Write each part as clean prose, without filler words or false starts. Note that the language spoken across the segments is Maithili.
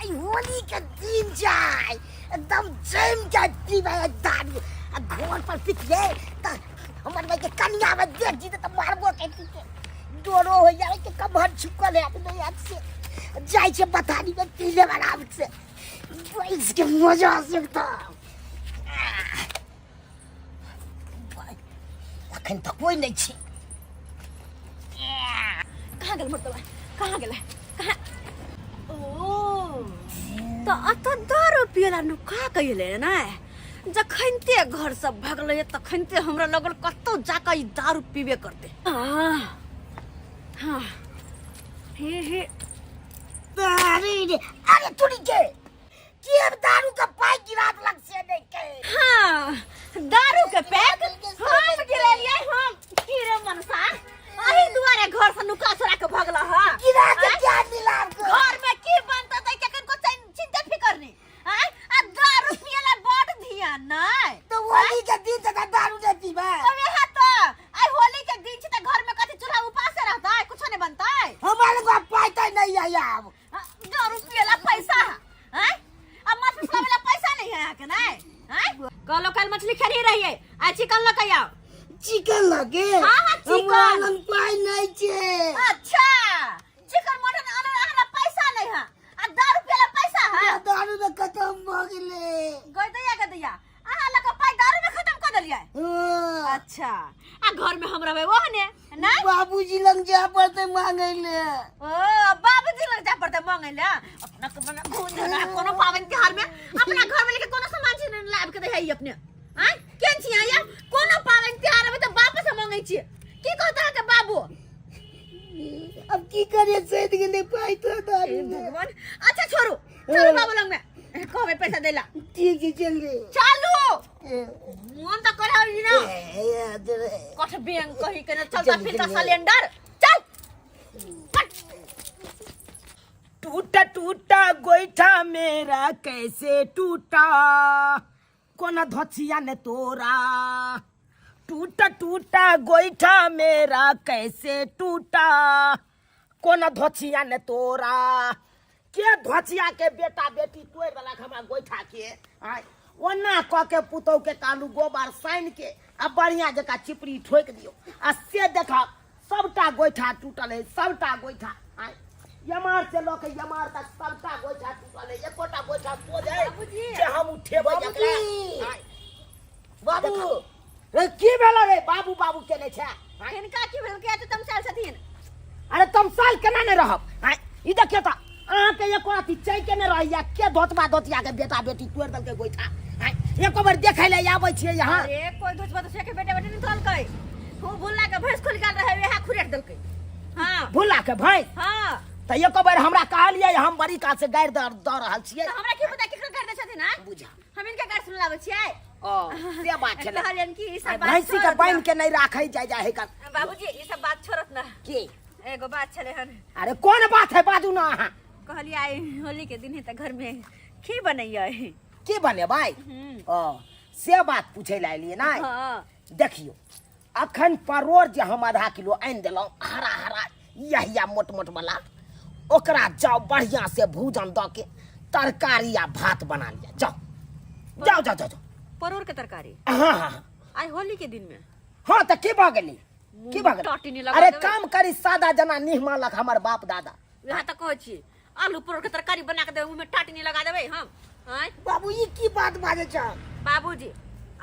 आइ होली के दिन जाय एकदम जम के पीबै दारू आ घर पर पीतियै तऽ हमर भाई के कनिया में देख जीते तऽ मारबो के पीते डरो हो जाए के कमर झुकल है अपने हाथ से जाइ छै बथानी में पी लेब आराम से बैस के मजा से एकदम। अखन तऽ कोइ नहि छै। कहाँ गेल मर्दवा? कहाँ गेल? कहाँ? ओ तऽ अतऽ दारू पियला नुका कहिले ने जखनते घर सब भगलै तखनते हमरा लगल कतौ जाकऽ ई दारू पीबे करते। हाँ हे हे। अरे रे, अरे तुरी के के दारू का पाई गिरा देलक से नहीं के। हाँ, दारू के पैक हम गिरेलियै हम। की रे मनसा, अही दुआरे घर से नुका चोरा के भगला हा? गिरा के क्या मिला घर में? की बनता तै के को चिंता फिकर नहीं। आय आ दारू पियला बड़ ध्यान नै। तो होली के दिन से दारू नहीं पीबे? तब यहाँ तो आई होली के दिन छै त घर में कथी चूल्हा उपासे रहतै? कुछो नहीं बनतै? हमारे को पाई तो नहीं है अब। दारू पियला पैसा है, अब मत पिसलावे पैसा नहीं है यहाँ के नहीं हैं। कलो कल मछली खेली रहिए, आ चिकन लके आओ। चिकन लगे? हाँ हाँ, चिकन। हमरा लग पाई नहीं छे। अच्छा, चिकन मटन आने अहाँ पैसा नहीं है आ दारू पियला पैसा है? दारू में खत्म भ गेले। गई दैया के दैया, अहाँ लग पाई दारू में खत्म कर देलिए? हाँ। अच्छा, आ घर में हम रहबै ओहने नहीं? बाबूजी लग जा पड़ते मांगे ले। ओ बाबूजी लग जा पड़ते मांगे ले। अपना के मने घूम धना कोनो पावन त्योहार में अपना घर में लेके कोनो सामान छी नहीं लाब के दे है अपने। आय केन छी आया कोनो पावन त्योहार में त बाप से मांगे छी? की कहता है के बाबू? अब की करे, सैद गेले पाई तो दारू में। भगवान। अच्छा छोड़ू, चलो बाबू लग में कहबे पैसा देला। ठीक है, चल रे। चलू। मन त करे होई ना। ए, ए, कठ बैंक कही के न चलता जल्दी, फिरता जल्दी। सिलेंडर चल। टूटा टूटा गोईठा मेरा कैसे टूटा, कोना धोचिया ने तोरा। टूटा टूटा गोईठा मेरा कैसे टूटा, कोना धोचिया ने तोरा। के धोचिया के बेटा बेटी तोड़ देलक हमरा गोईठा के? आय ओना क के पुतहु के कालू गोबर सानि के आ बढ़िया जकाँ चिपड़ी ठोकि दियौ आ से देखब सबटा गोईठा टूटल है, सबटा गोईठा। आय यमार से लऽ के यमार तक सबटा गोईठा टूटल है, एकोटा गोईठा सोझ है बाबूजी। जे हम उठेबै बाबूजी। एकरा? आय बाबू। रे की भेल रे? बाबू बाबू केने छै? आय हिनका की भेल के त तमसाल छथिन? अरे तमसाल केना नहि रहब? आय ई देखियौ तऽ अहाँके एको अथी चैके नहि रहैया। के धोतबा धोतिया के बेटा बेटी तोड़ि देलकै गोइठा? आय एको बेर देखै लए आबै छियै यहाँ? अरे कोई धोतबा धोतिया के बेटा बेटी नहीं तोड़लकै, खूब भुल्ला के भैंस खुल गेल रहे, वएह खुरेट देलकै। हाँ। भुल्ला के भैंस? हाँ। तऽ एको बेर हमरा कहलियै? हम बड़ी काल से गारि दऽ दऽ रहल छियै। तऽ हमरा की पता केकर गारि दै छथिन? आय बुझा हम इनके गारि सुन लाबै छियै। ओ से बात छलै। कहलियन कि ई सब बात भैंसी के छोड़त बान्हि ना। के नहि राखै जाय जाय है कर। बाबूजी, ई सब बात छोड़त ना। की एगो बात छलै हन। अरे कोन बात है, बाजू ना अहाँ। कहलियै आइ होली के दिन है तऽ घर में की बनैयै? की बनेबै? ओ से बात पूछै लए एलियै ने? हाँ। देखियौ अखन परोड़ जे हम आधा किलो आनि देलहुँ, हरा हरा यहिया मोट मोट वाला, ओकरा जाओ बढ़िया से भूजन दऽ के तरकारी आ भात बना लिअ। जाओ जाओ जाओ जाओ जाओ। परोड़ के तरकारी? हाँ हाँ हाँ। आइ होली के दिन में? हाँ, तऽ की भऽ गेलै, की भऽ गेलै? टाटी नहि लगा अरे देबै। काम करी सादा जना निहमालक हमर बाप दादा। वएह तऽ कहै छी, आलू परोड़ के तरकारी बना के देबै, मुँह में टाटी नहीं लगा देबै हम? आँय बाबू, ई की बात बाजै छ? बाबूजी,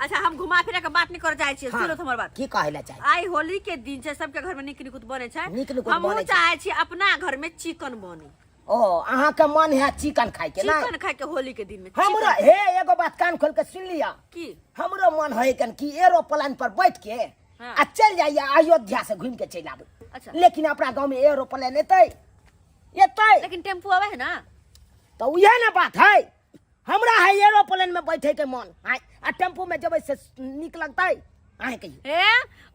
अच्छा हम घुमा फिरा के बात नहीं कर चाहे छियै। हाँ। सुनो हमर बात। की कहै लए चाही? आइ होली के दिन छै, सबके घर में नीक निकुत बनै छै। नीक निकुत हमहूँ बनै छै। चाहे छी अपना घर में चिकन बने। ओ अहाँके मन है चिकन खाय के? ना चिकन खाय के होली के दिन में हमरो चिकन। हे एगो बात कान खोल के सुन लिया। की? हमरो मन है कन कि एरोप्लेन पर बैठ के हाँ। आ चल जाइए अयोध्या से घूम के चलि आबू। अच्छा। लेकिन अपना गांव में एरोप्लेन एतै एतै? लेकिन टेम्पू आबै है ना। तऽ उएह ने बात है, हमरा है एरोप्लेन में बैठे के मन आय आ टेम्पू में जेबै से नीक लगतै? अहाँ कहियौ। ए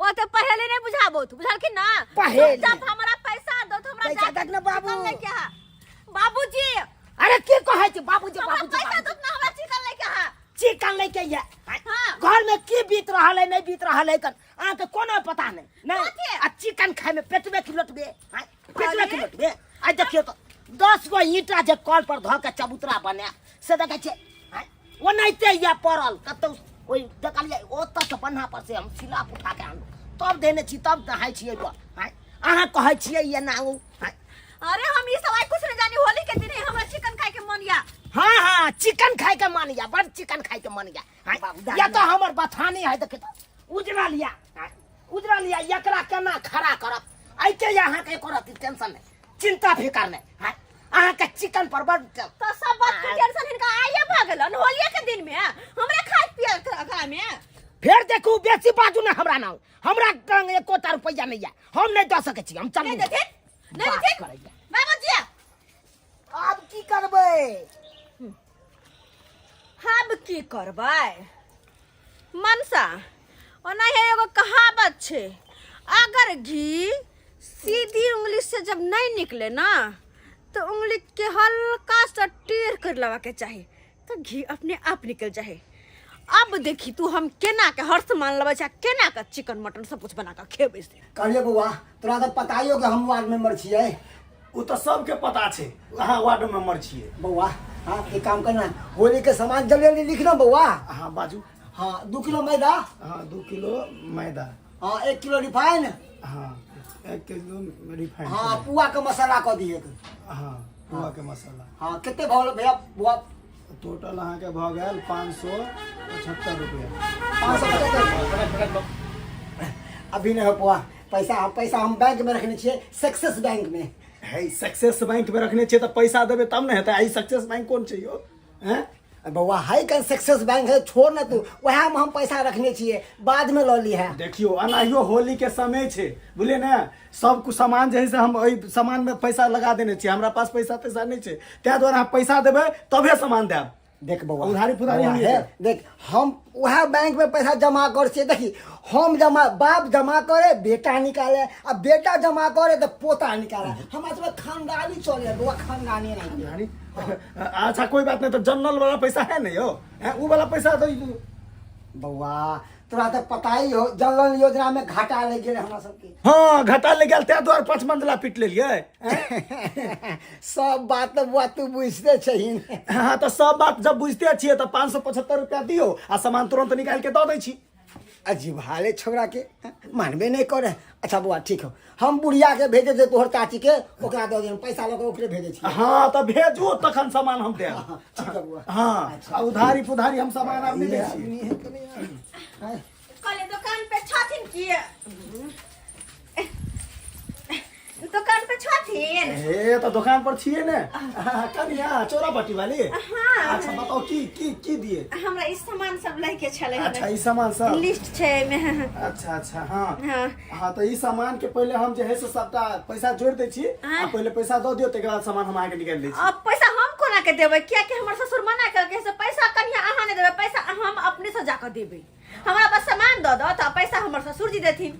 ओ तऽ पहेली नहीं बुझाबो, तू बुझलखिन ना? पहेली। चुपचाप हमरा पैसा दो तो हमरा पैसा जाके देख ने बाबू। चिकन लेके आ। बाबूजी। अरे की कहै छी बाबूजी? हमरा बाबूजी पैसा बाबूजी। दो ना, हमरा चिकन लेके आ। चिकन लेके ये? हाँ। घर में की बीत रहल है नहीं बीत रहल है कन अहाँके कोनो पता नहीं नहीं। कथी? आ चिकन खाय में पेटवे खिलोटबे आय, पेटवे अरे? खिलोटबे। आइ देखियौ तऽ 10 गो गो ईंटा जे कल पर धऽ के चबूतरा बनायब से देखै छियै आँय, ओनाहिते यऽ पड़ल कतौ ओहि देखलियै ओतऽ से बन्हा पर से हम सिलाप उठा के आनलहुँ तब देने छी तब नहाय छियै ओहिपर आँय, अहाँ कहै छियै एना ओ आँय। अरे हम ई सब आइ कुछ नहीं जानी होली के दिन है हमरा चिकन खाए के मन या हाँ हाँ चिकन खाय के मन या बड़ चिकन खाय के मन या आँय, या तो हमर बथानी है देखे तो उजरल या आँय, उजरल या एकरा केना खड़ा करब ऐके अहाँके एको रत्ती टेंशन नहि चिंता फिकर नहि आँय, अहाँके चिकन पर बड़ तो सब बात के टेंशन हिनका आइए भऽ गेलन होलिये के दिन में हमरा खाए पिए के में फेर देखू बेसी बाजू ने हमरा नाम हमरा लग एकोटा रुपैआ नहि यऽ हम नहि दऽ सकै छी हम चलू नहीं देथिन नहीं बात देथिन करैया। बाबूजी आब की करबै हम की करबै मनसा ओना हे एगो कहावत छै अगर घी सीधी उंगली से जब नहीं निकले ना तो उंगली के हल्का सा टेढ़ कर लेवा के चाही तो घी अपने आप निकल जाए अब देखी तू हम केना के हर्ष मान लेबै छै केना के चिकन मटन सब कुछ बना के खेबै से कहलिए बौआ तोरा तऽ पता ही हो कि हम वार्ड मेंबर छियै ओ तऽ सबके पता छै अहाँ वार्ड मेंबर छियै बौआ हाँ एक काम करना होली के सामान जल्दी जल्दी लिख ना बौआ हाँ बाजू हाँ 2 किलो मैदा। हाँ, 2 किलो मैदा। हाँ, 1 किलो रिफाइन। हाँ, 1 किलो रिफाइन। हाँ, पुआ के मसाला कऽ दिए। हाँ, पुआ के मसाला। हाँ, कते भऽ गेल भैया बुआ? टोटल अहाँके भऽ गेल 575 रुपया। 575। अभी नहीं हो पुआ पैसा। पैसा हम बैंक में रखने छियै, सक्सेस बैंक में। है, सक्सेस बैंक में रखने छियै तऽ पैसा देबै तब ने हेतै। ई सक्सेस बैंक कोन छै यौ, हैं? बौआ, है कन सक्सेस बैंक है, छोड़ ना तू, वएह में हम पैसा रखने छियै, बाद में लऽ ली है। देखियौ, एनाहियो होली के समय छै, बुझलियै ने? सब कुछ सामान जे है से हम एहि सामान में पैसा लगा देने छियै। हमरा पास पैसा तैसा नहि छै, ताहि दुआरे अहाँ पैसा देबै तबे सामान देब। देख बौआ, उधारी फुधारी बौआ, हम हे, नहि देब। देख, हम वएह बैंक में पैसा जमा कर छियै। देखी, हम जमा, बाप जमा करे बेटा निकाले आ बेटा जमा करे तऽ पोता निकाले। हमरा सबके खानदानी चले बौआ, खानदानी नहीं। उधारी? अच्छा, कोई बात नहीं। तो जनरल वाला पैसा है नहीं हो? हैं, उ वाला पैसा तो बौआ, तोरा तऽ पता ही हो, जनधन योजना में घाटा लागि गेलै हमरा सबके। हाँ, घाटा ले गेल, ताहि दुआरे पाँच मंजिला पीट लेलियै, हैं? सब बात तऽ बौआ तू बुझते छहिन। हाँ, तऽ सब बात जब बुझते छियै तऽ 575 रुपया दियौ आ सामान तुरंत निकालि के दऽ दै छी। अजीब हाल है छोकरा के, मानबे नहीं करे। अच्छा बौआ, ठीक हो, हम बुढ़िया के भेजे दे, तोहर चाची के, ओकरा दऽ देब पैसा लऽ कऽ, ओकरे भेजे छी। हाँ, तऽ भेजू, तखन सामान हम देब। ठीक है बौआ। हाँ, आ उधारी फुधारी हम सामान आब नहि दै छियै। आदमी है कि नहीं? आँय? कहले दुकान पे छथिन की? दुकान पे छथिन? हे, तऽ दोकान पर छियै ने। कनिया, चौरा पट्टी वाली? हाँ। अच्छा, बताओ, की की की दिए? हमरा ई सामान सब लैके छलै। अच्छा, ई सामान सब लिस्ट छै एहिमे। अच्छा अच्छा, हाँ। हाँ। हाँ, तऽ ई सामान के पहिले हम जे है से सबटा पैसा जोड़ि दै छी। हाँ। आ पहिले पैसा दऽ दियौ, तकर बाद सामान हम अहाँके निकालि दै छी। अब पैसा हम कोना के देबै? कियाकि हमर ससुर मना केलकै से पैसा कनिया अहाँ नहि देबै, पैसा हम अपने से जाकऽ देबै। हमरा बस सामान दऽ दऽ तऽ पैसा हमर ससुर जी देथिन।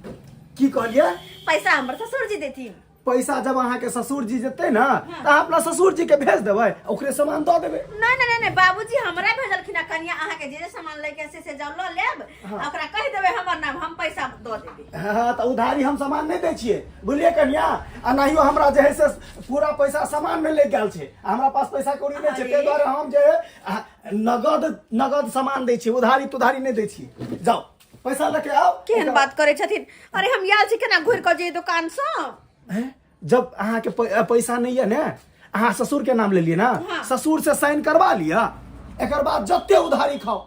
की कहलियै? पैसा हमर ससुर जी देथिन। पैसा जब अहाँके ससुर जी जेतै ने तऽ अहाँ अपना ससुर जी के भेज देबै, ओकरे सामान दऽ देबै। नहीं नहीं नहीं नहीं, बाबूजी हमरा भेजलखिन हँ, कनिया अहाँके जे जे सामान लैके से जाउ लऽ लेब आ ओकरा कहि देबै हमर नाम, हम पैसा दऽ देबै। हाँ, तऽ उधारी हम सामान नहि दै छियै, बुझलियै कनिया? आ नहियो हमरा जे है से पूरा पैसा सामान में लागि गेल छै आ हमरा पास पैसा कौड़ी नहि छै। ताहि दुआरे हम जे है नगद नगद सामान दै छियै, उधारी तुधारी नहि दै छियै। जाउ, पैसा लऽ के आउ। केहन बात करै छथिन? अरे, हम आयल छी, केना घुरि कऽ जइयै दोकानसँ? हैं? जब अहाँके पैसा नहि यऽ ने, अहाँ ससुर के नाम लेलियै ने? हाँ। ससुर से साइन करवा लिअ, एकर बाद जते उधारी खाओ,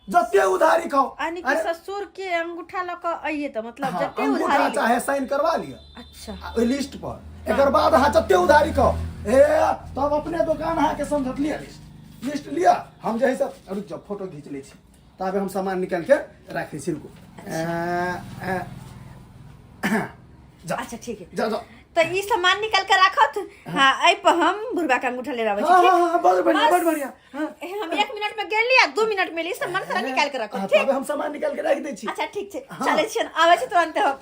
जते उधारी खाओ। यानी कि अरे, ससुर के अंगूठा लऽ कऽ अइए तऽ मतलब हाँ, जते अंगूठा उधारी चाहे साइन करवा लिअ। अच्छा। आ ओहि लिस्ट पर, एकर बाद अहाँ जते उधारी खाओ। ए, तब अपने दोकान अहाँके समझत। लिअ लिस्ट, लिस्ट लिअ। हम जे है से, रुक जाओ, फोटो घीच लै छी, ताबे हम सामान निकालि के राखै छी। रुकू। ए, ए, जा। अच्छा, ठीक है। जा जा। तऽ ई सामान निकाल के राखत। हाँ, एहि पर हम बुढ़बा के अंगूठा ले आबै छी। हाँ। ठीक? हाँ हाँ, बड़ बढ़िया। बस। बड़ बढ़िया, हाँ। हम 1 मिनट में गेली आ 2 मिनट में सामान सारा निकाल के रखब। हाँ, ठीक। तबे हम सामान निकाल के राखि दै छी। अच्छा, ठीक छै, चलै छियनि, आबै छी तुरन्ते हम।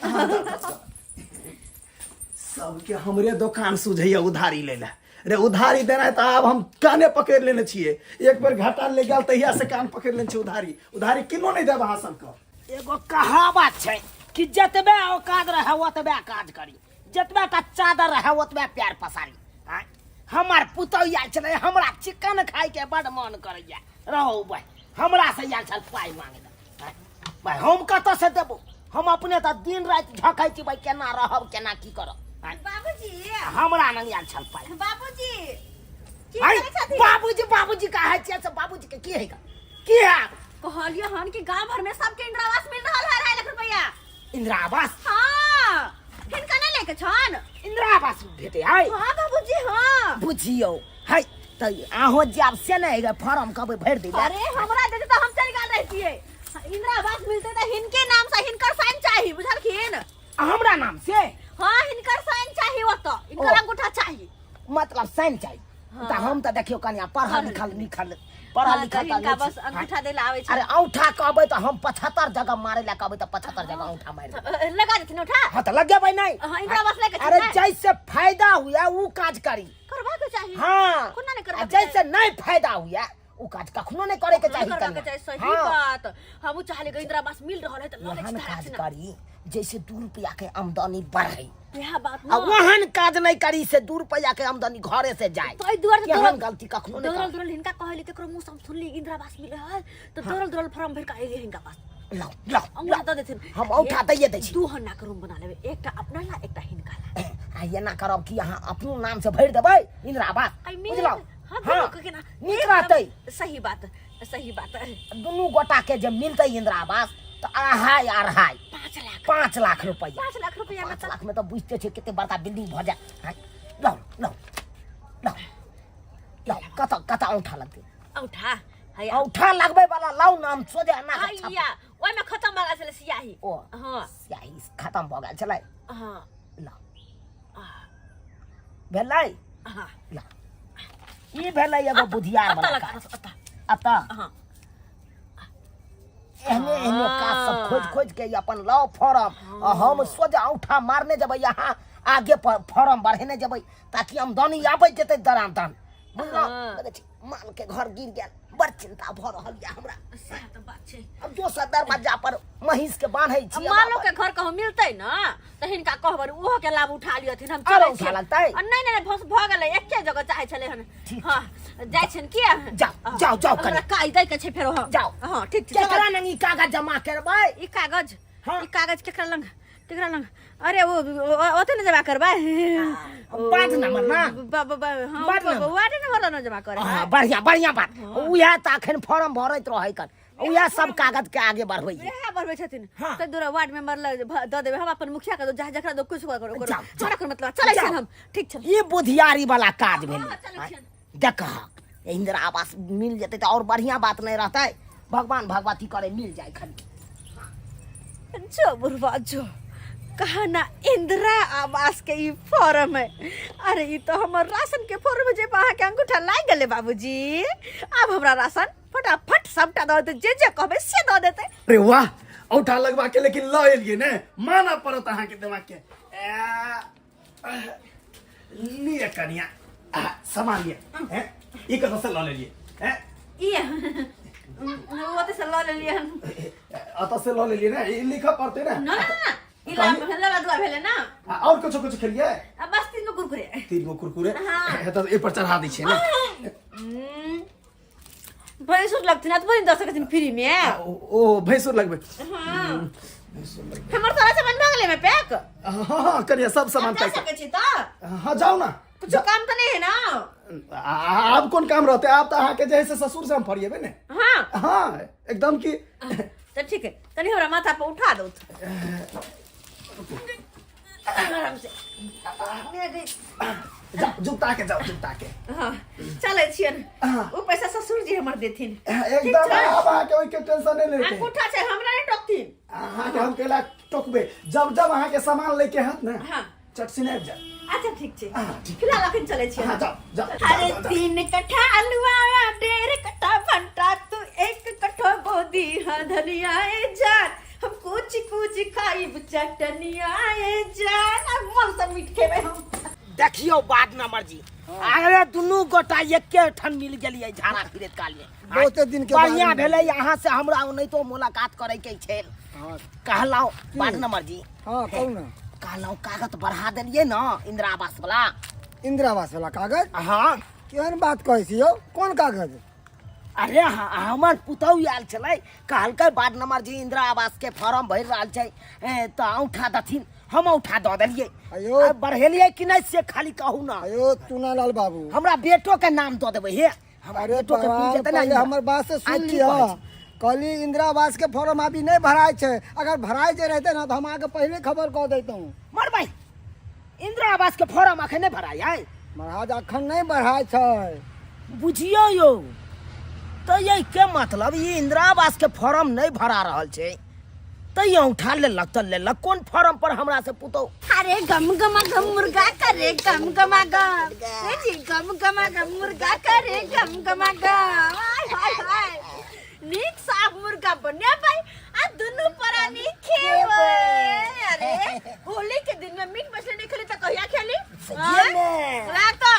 सबके हमरे दोकान सुझैया उधारी लै लए। रे, उधारी देनाइ तऽ आब हम काने पकड़ि लेने छियै। एक बेर घाटा ले गेल तहिया से कान पकड़ि लेने छियै। उधारी उधारी किनो नहि देब अहाँ सबके। एगो कहावत छै कि जतबे औकात रहे ओतबे काज करी, जतबे टा चादर रहे ओतबे पैर पसारी। आँय? हमर पुतहु आयल छलै, हमरा चिकन खाइके बड मन करैया। रहो भाइ, हमरा से आयल छल पाइ मांगे लए। भाइ हम कतऽ से देबो? हम अपने तऽ दिन राति झकै छी भाइ, केना रहब केना की करब। बाबूजी हमरा नंग आयल छल पाइ। बाबूजी की अरे, करै छथिन? बाबूजी बाबूजी कहै छियै से बाबूजी के की है की है? कहलियै हन कि गांव भर में सबके इंदिरा आवास मिल रहल है 2.5 लाख रुपया। इंदिरा आवास? हाँ, हिनका नहीं लेके छन इंदिरा आवास भेटे है? हाँ बाबूजी हाँ। बुझियौ है तऽ अहूँ जायब से नहि है, फॉर्म कहबै भरि दै। अरे हमरा देते तऽ हम चलि गेल रहितियै। इंदिरा आवास मिलते तऽ हिनके नाम से हिनकर साइन चाही, बुझलखिन? हमरा नाम से? हाँ, हिनकर साइन चाही, ओतऽ हिनकर ओ। अंगूठा चाही। मतलब साइन चाही? हाँ। तऽ हम तऽ देखियौ कनिया पढ़ल पढ़ल लिखल लिखल पढ़ल हाँ, तऽ लिखल तऽ हिनका नहि बस छी। अंगूठा दै लए आबै छै। अरे औंठा कहबै तऽ हम 75 जगह मारे लए कहबै तऽ 75 जगह औंठा मारि देबै। लगा देथिन औंठा? हाँ तऽ लगेबै नहि। हाँ, इंदिरा आवास लए के अरे छै। जैसे फायदा हुआ उ काज करी। करबा के चाही। हाँ। कोना नहि करबा आ के जैसे नहीं फायदा हुआ उ काज कखनो नहीं करे के चाही। करबा के कनिया। चाही, सही हाँ। बात। हमहूँ चाहले कि इंदिरा आवास मिल रहल है तऽ लऽ लै छी ओहन धराक काज से ना। करी जैसे 2 रुपया के आमदनी बढ़े। इएह बात आ न। ओहन काज नहीं करी से 2 रुपया के आमदनी घरे से जाए। तो एहि दुआरे एहन दौड़ल गलती कखनो नहीं दौड़ल कर। दौड़ल हिनका कहली, केकरो मुँह से हम सुनली इंदिरा आवास मिल रहल तऽ दौड़ल दौड़ल फॉर्म भरि कऽ एलियै हिनका पास। लाउ लाउ अंगूठा लाउ। दऽ देथिन। हम औंठा दैये दै छी। दू हन्ना के रूम बना लेबै, एकटा अपना ला एकटा हिनका ला। आ एना करब कि अहाँ अपनो नाम से भरि देबै इंदिरा आवास। आई मेन बुझलहुँ? हाँ, हाँ, दुनू के केना नीक रहतै। सही बात, सही बात। दुनू गोटा के जे मिलतै इंदिरा आवास तऽ अढ़ाई अढ़ाई 5 लाख। 5 लाख रुपया। 5 लाख रुपया में 5 तऽ लाख में तऽ बुझते छै कते बड़का बिल्डिंग भऽ जाय। हाँ, लाउ लाउ लाउ लाउ, कतऽ कतऽ औंठा लगतै? औंठा हैया। औंठा लगबै वाला लाउ नाम सोझे एना कऽ छाप। हैया, ओहिमे खतम भऽ गेल छलै सियाही। ओ। हाँ। स्याही खतम भऽ गेल छलै। हाँ। लाउ भेलै? हाँ। लाउ, ई भेलै एगो बुधियार अतऽ वाला लगा, काज। अतऽ। अतऽ? हाँ। एहने एहने काज सब खोज खोज के ई अपन लाओ फॉर्म आ हम सोझ औंठा मारने जेबै, यहाँ आगे पर फॉर्म बढ़ेने जेबै ताकि आमदनी आबै जेतै दरादन। बुझलहुँ? हाँ। लगै छै माल के घर गिर गेल, बड़ चिंता भऽ रहल यऽ हमरा। सएह तऽ बात छै। अब दोसर दरवाजा पर महींस के बांधै छी। आ मालो के घर कहूँ मिलतै न तऽ हिनका कहबनि ओहो के लाभ उठा लियथिन। हम आरो चलै उठा छियै। लगतै? आ नहि नहि नहि, बस भऽ गेलै, एके जगह चाहै छलै हन। ठीक। हाँ, जाइ छियनि किया? जाउ, जाउ, जाउ हमरा कनि। काज दै के छै फेरो। हाँ। जाउ। हाँ ठीक छै। केकरा लग ई कागज जमा करबै? ई कागज? हाँ। ई कागज केकरा लग, केकरा लग? अरे वो ओते न जमा करबै। वार्ड नंबर ना? हाँ, वार्ड नंबर। वार्ड नंबर न जमा करे। हाँ, बढ़िया बढ़िया बात। उएह तऽ अखन फॉर्म भरैत रहै कन, उएह सब कागज के आगे बढ़बै। इएह बढ़बै छथिन। हाँ। तऽ दूरा वार्ड मेंबर लग दऽ देबै हम अपन मुखिया के, जहाँ जकरा दो कुछ करू करू। जाउ, जाउ। हमरा कोनो मतलब चलै जाउ। छियनि हम, ठीक छै। ई बुधियारी वाला काज भेलै। हाँ, चलै छियनि। देखहक इंदिरा आवास मिल जेतै तऽ और बढ़िया बात नहीं रहतै? भगवान भगवती करे मिल जाए खन। जो बुढ़वा जो कहा ना इंदिरा आवास के ई फॉर्म है। अरे ई तो हमर राशन के फॉर्म है जे पर अहाँके अंगूठा लागि गेलै बाबूजी। आब हमरा राशन फटाफट सबटा दऽ देतै, जे जे कहबै से दऽ देतै। अरे वाह, औठा लगवा के लेकिन लऽ एलियै ने, मानऽ पड़त अहाँके दिमाग के। लिअ कनिया, सामान लिअ। हैं, ई कतऽ से लऽ लेलियै? हैं? ई ओतऽ से लऽ लेलियै हन। अतऽ से लऽ लेलियै ने, ई लिखऽ पड़तै ने। ना ना ना, ई लबा दुआ भेलै ना। आ, और कुछो कुछो खेलियै? आ बस 3 गो कुरकुरे। 3 गो कुरकुरे? हाँ। तऽ एहि पर चढ़ा दै छियै ने। भैंसुर लगथिन तऽ बहिन दऽ सकथिन फ्री में। ओ भैंसुर लगबै? हाँ, हमर सारा सामान भऽ गेलै में पैक। हाँ हाँ कनिया, सब सामान जा पैक। सकै छी तऽ? हाँ, जाउ ना। कुछो काम तऽ नहीं है ना? आब कोन काम रहतै? आब तऽ अहाँके जे है से ससुर से हम फरिएबै ने। हाँ। हाँ, एकदम की। तऽ ठीक है, तनी हमरा माथा पर उठा दो आराम से। मैं गई। जाओ जुता के, जाओ जुता के। हाँ, चलै छियन। हाँ। ओ पैसा ससुर जी हमर देथिन। एकदम, आब अहाँके ओहिके टेंशन नहीं लेके। अंगूठा छै, हमरा नहीं टोकथिन। अहाँके हम केला टोकबै? जब जब अहाँके सामान लेके हत ने, हाँ। चट सिने आबि जाए। अच्छा ठीक छै। हाँ, ठीक। फिलहाल अखन चलै छियन। हाँ, जाओ जाओ। अरे जाओ, जाओ। 3 कट्ठा आलुआ, 1.5 कट्ठा भंटा, तू 1 कट्ठा गोदी हाँ धनिया ए जान, हम कुछ कुछ खाइब चटनिया ए जान। अब मन से मीट खेबै हम। देखियौ वार्ड नंबर जी, अरे दुनू गोटा एके ठाम मिल गेलियै झाड़ा फिरैत काल में। बहुते दिन के बाद बढ़िया मिल भेलै, यहाँ से हमरा ओनाहितो मुलाकात करे के छल। हाँ। कहलहुँ वार्ड नंबर जी। हाँ, कहू ना। कहलहुँ कागज बढ़ा देलियै ने इंदिरा आवास वाला? इंदिरा आवास वाला कागज? हाँ। केहन बात कहै छी यौ, कोन कागज? अरे हमर पुतहु आयल छलै, कहलकै वार्ड नंबर जी इंदिरा आवास के फॉर्म भरि रहल छै, तऽ औंठा दथिन, हम औंठा दऽ देलियै। अयो। आ बढ़ेलियै कि नहि से खाली कहू ना। अयो चुनालाल बाबू, हमरा बेटो के नाम दऽ देबै। हे हमरा अरे बेटो के मिल भगवान, जेतै ने। पहिले हमर बात से आइ सुन की लिअ। कहै छी? कहली इंदिरा आवास के फॉर्म अभी नहीं भराइ छै, अगर भराइ जे रहते ना तऽ हम अहाँके पहिले खबर कऽ दैतहुँ। मर भाई, इंदिरा आवास के फॉर्म अखन नहि भराइ है? महाराज, अखन नहीं भराइ छै। बुझियौ यौ, तऽ ये के मतलब ई इंदिरा आवास के फॉर्म नहीं भरा रहल छै तऽ ई औंठा लेलक तऽ लेलक कोन फॉर्म पर हमरा से पुतौ? अरे गम गमा गम मुर्गा करे गम गमा गम, ए जी गम गमा गम मुर्गा करे गम गमा गम। हाय हाय हाय, नीक साफ मुर्गा बनेबै आ दुनू प्राणी खेबै। अरे होली के दिन में मीट मछली नहीं खेली तो कहिया खेली? सही में। वएह तो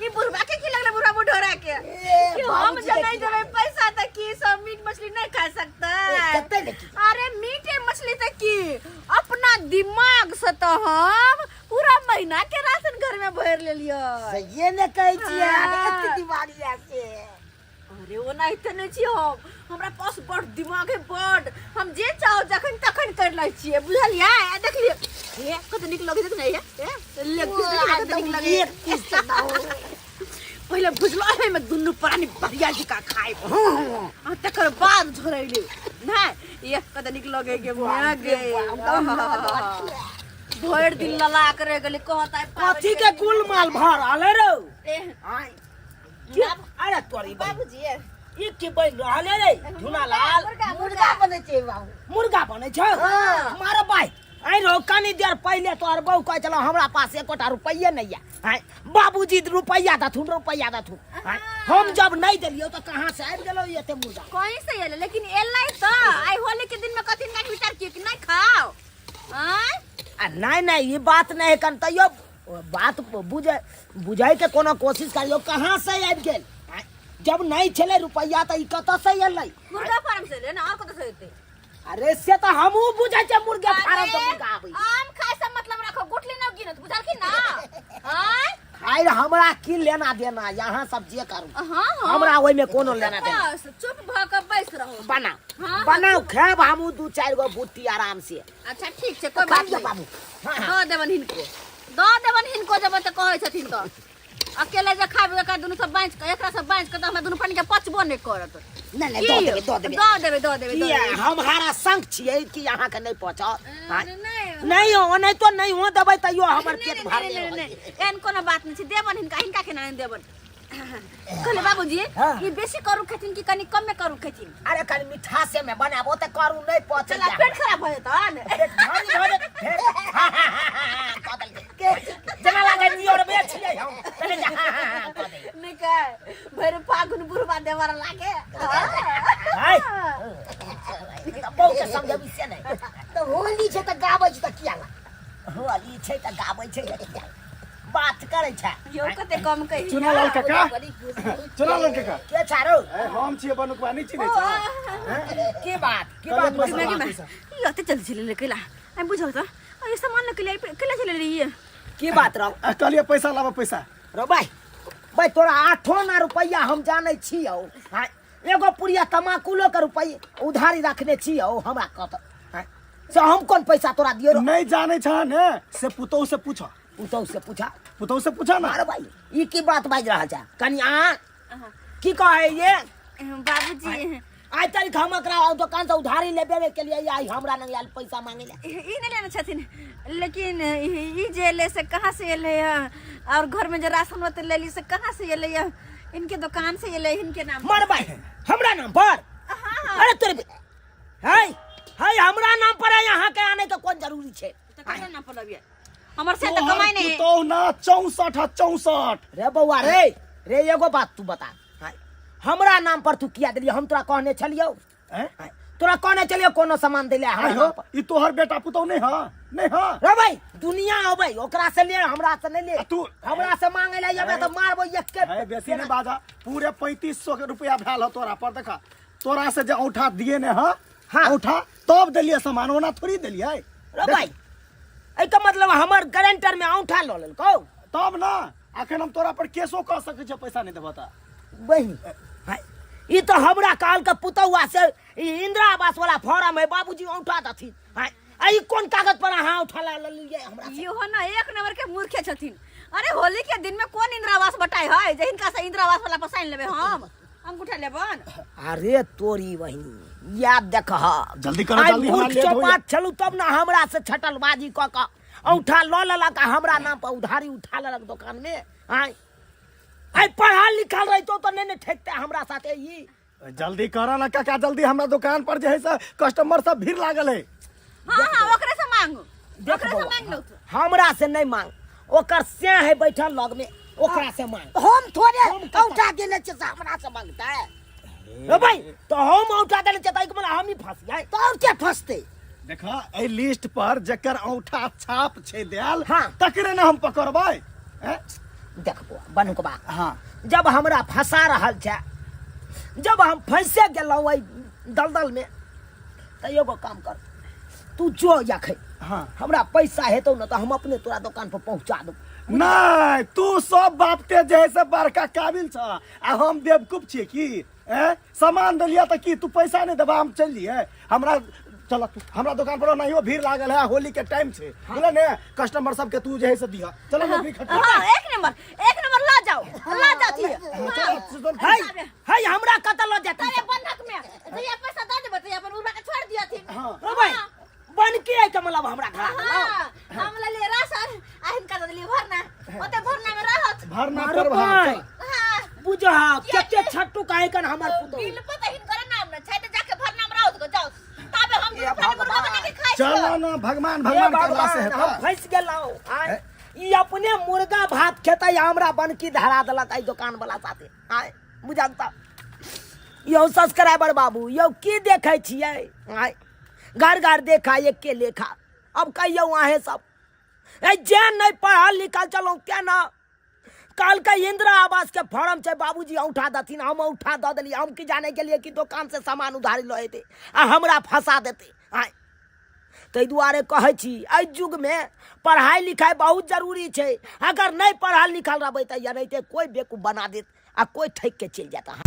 ई बुढ़वा के की लगले, बुढ़वा बुढ़ोरा के ए, कि हम बाबूजी जब के नहीं की देबै पैसा त की सब मीट मछली नहीं खा सकता? ए, कते लेकी? अरे मीट मछली त की अपना दिमाग से तो हम पूरा महीना के राशन घर में भर लेलियै। सहिए ने कहै छियै, हाँ। एते दिमाग यऽ से। अरे ओनाहिते नहि छी हम, हमरा पास बड़ दिमाग है बड़, हम जे चाहो जखन तखन कर लै छियै, बुझलियै? आ देखलियै हे कते नीक लगै छै ने, हे हे लेग पीस देखियै ने कते नीक लगै एक पीस के दाऊ। पहिले बुझलो है में दुनू प्राणी बढ़िया जकाँ खायब आ तकर बाद झोरैले नहि। ये कते नीक लगै गे माय गे, भरि दिन लला के रहि गेलै कहत आइ पाबनि। कथी के गुलमाल भऽ रहल है रौ? ए, आँय, के अरे तोरी बहिन। बाबूजी ई की बनि रहल है रे झुनालाल? मुर्गा। मुर्गा बनै छै बाबू। मुर्गा बनै छै? मारो भाई, आइ रौ कनी देर पहिले तोहर बहू कहै छलौ हमरा पास एकोटा रुपैये नहि यऽ। आँय, बाबूजी रुपैया दथुन, रुपैया दथुन। आँय, हम जब नहि देलियौ तऽ कहाँ से आबि गेलौ ई एते मुर्गा? कहीं से एलै, लेकिन एलै तऽ आइ होली के दिन में कथी के विचार किए कि नहीं खाओ? आँय? आ नहि नहि, ई बात नहि है कन, तैयो बात बुझे बुझै के कोनो कोशिश करियौ, कहाँ से आबि गेल? आँय, जब नहि छलै रुपैया तऽ ई कतऽ से एलै? मुर्गा फार्म से एलै ने, और कतऽ से एतै? अरे से तऽ हमहूँ बुझै छियै मुर्गे फार्म से अरे, मुर्गा आबै। आम खाय से मतलब रखो, गुठली न गिनत, बुझलखिन ना? आँय? खाय हमरा की लेना देना, यहाँ सब जे करू। हाँ, हाँ। हमरा ओहिमे कोनो लेना देना। बस चुप भऽ कऽ बैस रहू। बनाउ। हाँ, बनाउ, खायब हमहूँ दू चारि गो बुट्टी आराम से। अच्छा ठीक छै, कोई बात लिअ नहीं। बाबू। हाँ, हाँ। दऽ देबनि हिनको, दऽ देबनि हिनको, जब तऽ कहै छथिन तऽ अकेले जे खाबि एकरा दुनू सब बाँचि कऽ, एकरा सब बाँचि कऽ तऽ हमरा दुनू प्राणी के पचबो नहि करत। नहि नहि, की? दऽ देबै, दऽ देबै। दऽ देबै, दऽ देबै, दऽ किया देबै। हम हारा संग छियै कि अहाँके नहि पचत? हाँ? नहि। नहि ओनाहितो नहि हो देबै तैयो हमर नहि, पेट नहि, भरले नहि, नहि, रहत। नहि, एहन कोनो बात नहि छै, देबनि हिनका, हिनका केना नहि देबनि? कहले बाबूजी, हाँ। ई बेसी करू खेथिन कि कनि कमे करू खेथिन? अरे कनि मिठासे में बनाबो तऽ करू नहि पचै। चला पेट खराब भऽ जेतन। पेट भारी भऽ जेतै। फेर हाँ, हाँ, हाँ, हाँ, कऽ देलकै। जेना लागै नियरबे छियै हम। तने जे हाँ, हाँ, हाँ, कऽ दै। नहि कह भरि फागुन बुढ़बा देवर लागे। हाय। बहू के समझबी से नहि। तऽ होली छै तऽ गाबै छै तऽ किया ला? होली छै तऽ गाबै छै तऽ किया बात करै छै? यौ कते कम कही। चुनालाल काका, चुनालाल काका। के छारो? ए, हम छियै बनुकवा, नहि चिन्है छ? के बात, के बात? कहलियै गे पैसा, माय, पैसा। ई अते जल्दी चलि गेलै कैला? आइ बुझल तऽ आ ई सामान लऽ के कैला चलि एलियै? की बात रौ? आ, कहलियै पैसा लाबऽ, पैसा। रौ भाई, भाई तोरा आठो ना रुपैया हम जानै छियौ। हाँ, एगो पुड़िया तमाकुलो के रुपैया उधारी रखने छियौ हमरा कत। हाँ, से हम कोन पैसा तोरा दियौ रौ? नहीं जानै छ ने से पुतहु से पूछ। पुतहु से पूछा? पुतहु से पूछा ना। अरे भाई, ई की बात बाजि रहल छै? कनि आ की कहै ये? बाबूजी, आइ तारीख हम एकरा दोकान से उधारी लेबे के लिए आई हमरा लग आयल पैसा मांगे ले। ई नहीं लेने छथिन, लेकिन ई जे एलै से कहाँ से एलै है? और घर में जे राशन होते लेली से कहाँ से एलै है? इनके दुकान से एलै, इनके नाम। मर भाई, हमरा नाम पर? हाँ। अरे तोरे है है, हमरा नाम पर है, यहाँ के आने के कोन जरूरी छै? तऽ ककरा नाम पर लबियै? हमर से तऽ कमाइ नहीं है। पुतहु ना 64 है, 64। रे बौआ रे, रे एगो बात तू बता, हाँ, हमरा नाम पर तू किया देलियै? हम तोरा कहने छलियौ? हैं? हाँ, तोरा कहने छलियौ कोनो सामान दैले हमरा आइ हो, नाम पर? ई तोहर बेटा पुतहु नहीं हा, नहीं हा। रे भाई, दुनिया अबै ओकरा से ले, हमरा से नहीं ले। आ तू- हमरा से मांगे ले अबै तऽ मारबो एक के। है, बेसी नहीं बाजा, पूरे 3500 के रुपया भेल हो तोरा पर। देखा तोरा से जे औंठा दिए ने हा, हाँ। औंठा तब देलिए सामान, ओना थोड़ी देलिए। रे भाई, एहिके मतलब हमर गारंटर में औंठा लऽ लेलकौ? तब ना। अखन हम तोरा पर केसो कऽ सकै छियै पैसा नहि देबह तऽ। बहिन हाय, ई तऽ हमरा काल के पुतौआ से ई इंदिरा आवास वाला फॉर्म है, बाबूजी औंटा दथिन। हाय, आ ई कोन कागज पर अहाँ औंठा ला लेलियै हमरा से? इहो ना एक नंबर के मूर्खे छथिन। अरे होली के दिन में कौन इंदिरा आवास बटाई है जे हिनका से इंदिरा आवास वाला पर साइन लेबे हम अंगूठा लेबन? अरे तोरी बहिनी याद देखह। जल्दी करो, आइ जल्दी, हमरा मूर्ख लेट होइया। चौपाट छलू तब ना हमरा से छटलबाजी कऽ कऽ औंठा लऽ लेलक आ हमरा नाम पर उधारी उठा लेलक दोकान में। आइ आइ पढ़ल लिखल रहितो तऽ नहि ने ठेकते हमरा साथे ई। जल्दी करो ना काका, जल्दी, हमरा दुकान पर जे है से कस्टमर सब भीड़ लागल है। हाँ हाँ, ओकरे से मांगू। देख ओकरे से बौआ, मांग लो तू। हमरा से नहीं मांग, ओकर से है बैठल लग में, ओकरा से मांग। हम थोड़े औंठा देने छियै से हमरा से मांगता है? ए भाई, तो हम औंठा देने छियै तऽ एहिके हम ही फंस जाए। तो और के फंसते? देखा, एहि लिस्ट पर जकर औंठा छाप छै देल, हाँ। तकरे ने हम पकड़बै, हैं? देख बौआ बनुकबा, हाँ। जब हमरा फंसा रहल छै, जब हम फंसे गेलहुँ एहि दलदल में, तऽ एगो काम कर, तू जो अखन, हाँ। हमरा पैसा हेतौ ने तऽ हम अपने तोरा दोकान पर पहुँचा देबौ। नहीं, तू सब बापते जे है से बड़का काबिल छ आ हम बेवकूफ छियै की? ए सामान देलिया तऽ की तू पैसा नहीं देबा? हम चलिए, हमरा चल तू हमरा दुकान पर ओनाहियो भीड़ लागल है, होली के टाइम छै, बुझल ने? कस्टमर सबके तू जे है से दिह। चलो नौकरी खटो। हाँ, एक नंबर, एक नंबर, ला जाओ, ला जाओ थी। चल। है है, हमरा कतऽ लऽ जेतै? अरे बंधक में जहिया पैसा दे देबे तहिया अपन उड़ा के छोड़ दिया थी। हाँ। ओ भाई, बन के आई के मतलब हमरा घर आ हाँ, हम ले लिए राशन आ हिनका दे दिलियै भरना, ओते भरना में रहत। भरना मारो पर भाग। पाय। हाँ। बुझा कते छट्टू काहे कन हमर पुतोहु। बिल पर त हिनकर नाम न छै त जाके भरना में रहत गो, जाओ ताबे हम दुनू प्राणी मुर्गा बना के खाइ चल छियै। ना, भगवान हे भगवान करला से भगवान, हेतै। हम फंसि गेलहुँ। आँय, ई अपने मुर्गा भात खेतै आ हमरा बनकी धरा देलक एहि दोकान वाला साथे। आँय बुझल त यौ सब्सक्राइबर बाबू, यौ की देखै छियै? आँय घर घर देखा एके लेखा। अब कहियौ अहें सब, ए जे नहि पढ़ल लिखल चलहुँ केना कहलकै इंदिरा आवास के फॉर्म छै, बाबूजी औंठा दथिन, हम औंठा दऽ देलियै। हम की जाने गेलियै कि दोकान से सामान उधारी लऽ एतै आ हमरा फंसा देतै। आँय ताहि दुआरे कहै छी एहि युगमे पढ़ाइ लिखाइ बहुत जरूरी छै। अगर नहि पढ़ल लिखल रहबै तऽ एनाहिते कोइ बेवकूफ बना देत आ कोइ ठकि के चलि जायत अहाँ।